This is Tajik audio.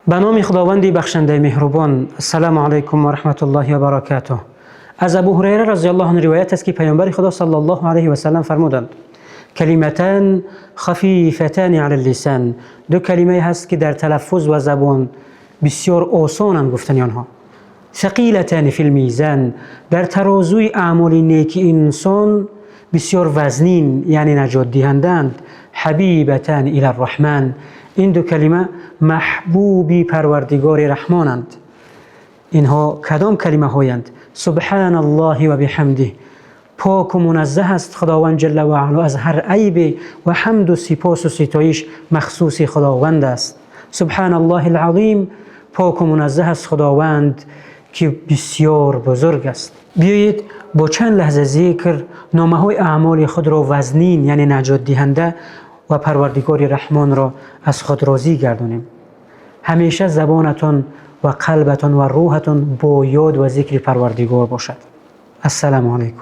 Ба номи Худованди бахшандаи меҳрубон. Ассалому алайкум ва раҳматуллоҳи ва баракатуҳ. Аз Абу Ҳурайра разияллоҳу анҳу ривоят аст, ки Паёмбари Худо саллаллоҳу алайҳи васаллам фармуданд: كلمتان خفيفتان على اللسان. Ду калимае ҳаст, ки дар талаффуз ва забон бисёр осонанд гуфтани онҳо, ثقيلتان في الميزان, дар тарозуи аъмоли неки инсон бисёр вазнин, яъне наҷотдиҳандаанд, حبيبتان إلى الرحمن. Ин ду калима маҳбуби Парвардигори Раҳмонанд. Инҳо кадом калимаҳоянд? سبحان الله وبحمده. Поку муназзаҳ аст Худованд ҷалла ва аъло аз ҳар айбе ва ҳамду сипосу ситоиш махсуси Худованд аст. سبحان الله العظيم. Поку муназзаҳ аст Худованд, ки бисёр бузург аст. Биёед, бо чанд лаҳза зикр номаҳои аъмоли худро вазнин, яъне наҷотдиҳанда, ва Парвардигори Раҳмонро аз худ розӣ гардонем. Ҳамеша забонатон ва қалбатон ва рӯҳатон бо ёд ва зикри Парвардигор бошад. Ассалому алайкум.